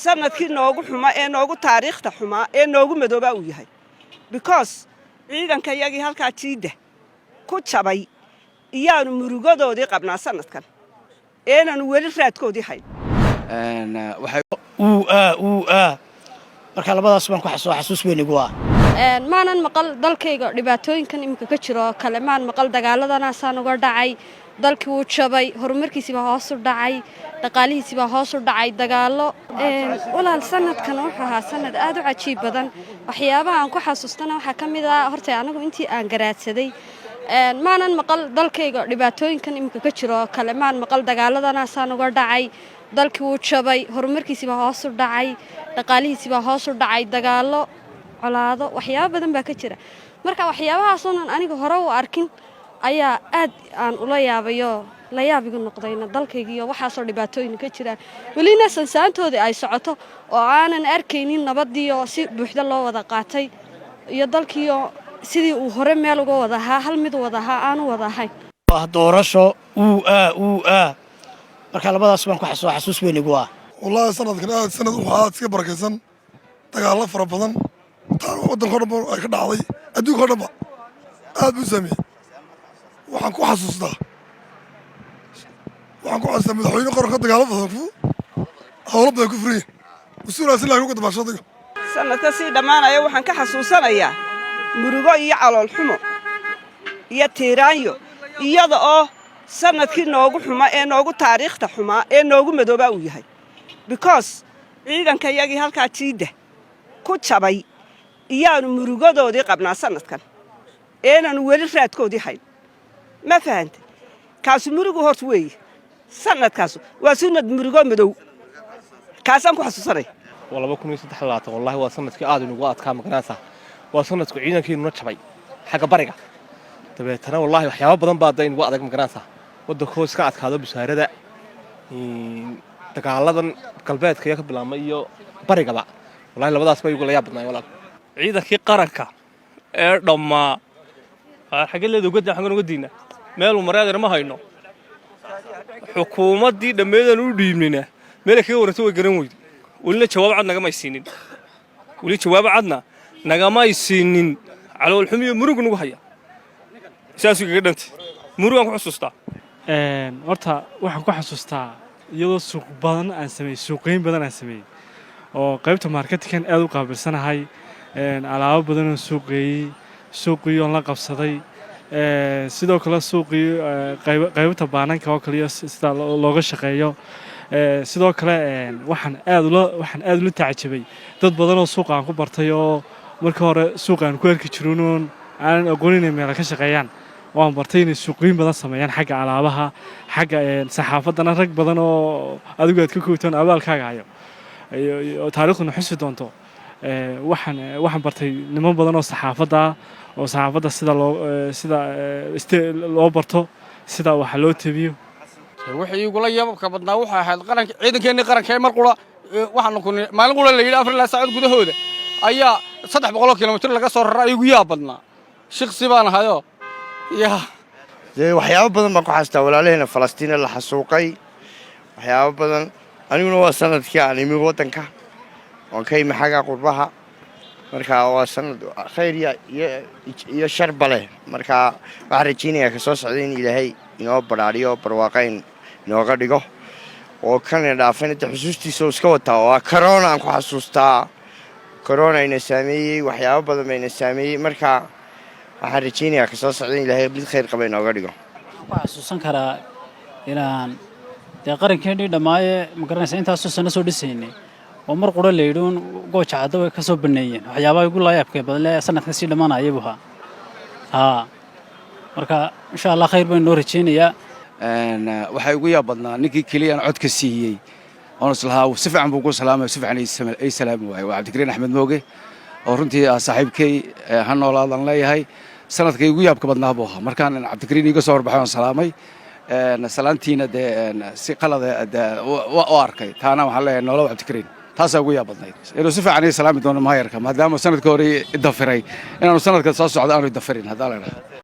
Sanadkii noogu xumaa ee noogu taariikhda xumaa ee noogu madoobaa uu yahay, because ciidanka yagii halkaa jiidda ku jabay iyaanu murugadoodii qabnaa sanadkan eenanu weli raadkoodii hayn. Uu aa uu aa marka labadaas baan ku xasuus weyn igu ah. Maanan maqal dalkayga dhibaatooyinkan iminka ka jiro oo kale. Maan maqal dagaaladanaasaan uga dhacay. Dalkii wuu jabay, horumarkiisiibaa hoos u dhacay, dhaqaalihiisiibaa hoos u dhacay, dagaallo. Walaal, sanadkan wuxuu ahaa sanad aad u cajiib badan. Waxyaabaha aan ku xasuustana waxaa ka mid ah, horta anigu intii aan garaadsaday maanan maqal dalkayga dhibaatooyinkan iminka ka jiro oo kale. Maan maqal dagaaladanaasaan uga dhacay. Dalkii wuu jabay, horumarkiisiibaa hoos u dhacay, dhaqaalihiisiibaa hoos u dhacay, dagaallo, colaado, waxyaabo badan baa ka jira. Marka waxyaabahaasoonan aniga hore u arkin ayaa aad aan ula yaabayo, la yaabigu noqdayna dalkaygiiyo waxaasoo dhibaatooyin ka jiraan, welina sansaantoodii ay socoto oo aanan arkaynin nabadiioo si buuxda loo wada qaatay iyo dalkiioo sidii uu hore meel uga wada ahaa, hal mid wada ahaa, aanu wada ahayn. Ah, doorasho uu aa uu aa marka labadaas baan ku xasuus weyn igu ah. Wallaahi, sanadkan aad sanad wuxuu aad iska barakaysan. Dagaallo fara badan waddanka o dhan ba ay ka dhacday, adduunka o dhan ba aad buu saameeyey. Waxaan ku xasuustaa madaxweyne qaranka dagaallo badan ku howlo badan ku furan yahay mas-uulaa si laakin uga dabaashadayo. Sanadka sii dhammaanaya waxaan ka xasuusanayaa murugo iyo calool xumo iyo tiiraanyo, iyada oo sanadkii noogu xumaa ee noogu taariikhda xumaa ee noogu madoobaa uu yahay, because ciidanka yagii halkaa jiidda ku jabay iyaanu murugadoodii qabnaa sanadkan eenanu weli raadkoodii hayn. Ma fahante? Kaasu murugu horta weeye. Sanadkaasu waa sanad murugo madow, kaasaan ku xasuusanaya. Waa 2023. Wallahi, waa sanadkii aad inugu adkaa, magaranaysaa. Waa sanadku ciidankiinuna jabay xagga bariga. Dabeetana wallahi waxyaabo badan baa da inugu adag, magaranaysaa. Waddankoo iska adkaado, busaarada, dagaaladan galbeedka iyo ka bilaabmay iyo barigaba, wallahi labadaas ba igu la yaab badnaay, walaal. Ciidankii qaranka ee dhammaa xagge leeda uga xaggan uga diina meeluu mareedana ma hayno. Xukuumaddii dhammeedaan u dhiibnina meelay kaga warranto way garan weyde. Welina jawaab cad nagamay siinin, weli jawaab cadna nagamay siinin. Caloolxumiyo murug nagu haya saasuu kaga dhantay. Murugaan ku xusuustaa. Horta waxaan ku xasuustaa iyadoo suuq badan aan sameeyey, suuqeyn badan aan sameeyey oo qaybta marketingkan aad u qaabilsanahay, alaabo badanoo suuqeeyey, suuqii oon la qabsaday. Sidoo kale suuqii qaybta baananka oo kale iyo sida looga shaqeeyo. Sidoo kale waxaan aad ula tacajabay dad badan oo suuqa aan ku bartay oo markii hore suuqa aan ku arki jirin aanan aqoon inay meela ka shaqeeyaan, oo aan bartay inay suuqooyin badan sameeyaan xagga alaabaha, xagga saxaafaddana rag badan oo adigu aad ka koobtoon abaalkaaga hayo oo taariikhduna xusi doonto. Waxaan bartay niman badan oo saxaafadda ah, oo saxaafadda sida loo barto, sida waxa loo tabiyo. Wixii igula yababka badnaa waxay ahayd qaranka, ciidankeennii qaranka ee mar qura waxaanu ku maalin qura la yidhi 4 saacadood gudahooda ayaa 300 kilomitir laga soo raray. Igu yaab badnaa, shaqsi baan ahayo yaa. Dee waxyaabo badan baan ku xasuustaa. Walaalaheena Falastiina la xasuuqay, waxyaabo badan. Aniguna waa sanadkii aan imi waddanka, waan ka imi xagga qurbaha. Marka waa sanad khayr iyo sharba leh. Marka waxaan rajaynayaa ka soo socda in Ilaahay inoo badhaadhiyo, barwaaqayn inooga dhigo oo kana dhaafayna. De xusuustiisa oo iska wataa waa corona aan ku xasuustaa. Corona ina saameeyey, waxyaabo badan bayna saameeyey. Marka waxaan rajaynayaa ka soo socda in Ilaahay mid khayr qaba inooga dhigo. Ku xasuusan karaa inaan dee qarankeenii dhammaaye, ma garanaysa, intaasoo sano soo dhisaynay oo mar qura la yidhi uun Gooja Caddo way ka soo baneeyeen. Waxyaabaha igu laayaabka badan lee sanadka sii dhammaanaya buu ahaa. Haa, marka insha Allah khayr baynu noo rajaynayaa. Waxaa igu yaab badnaa ninkii keliyaan codka siiyey oon islahaa si fiican buu ku salaamay, si fiican ay salaami waayey, waa Cabdikariin Axmed Mooge oo runtii ah saaxiibkay, ha noolaadan leeyahay. Sanadka igu yaabka badnaa buu ahaa markaan Cabdikariin iiga soo horbaxay oon salaamay, salaantiina dee si qalada u arkay. Taana waxaan leeyahay nolow Cabdikariin. Taasaa ugu yaab badnayd inuu si fiican ii salaami doono mahayarka, maadaama sanadka hore i dafiray, inaanu sanadka soo socda aanu i dafirin haddaa la idhaha.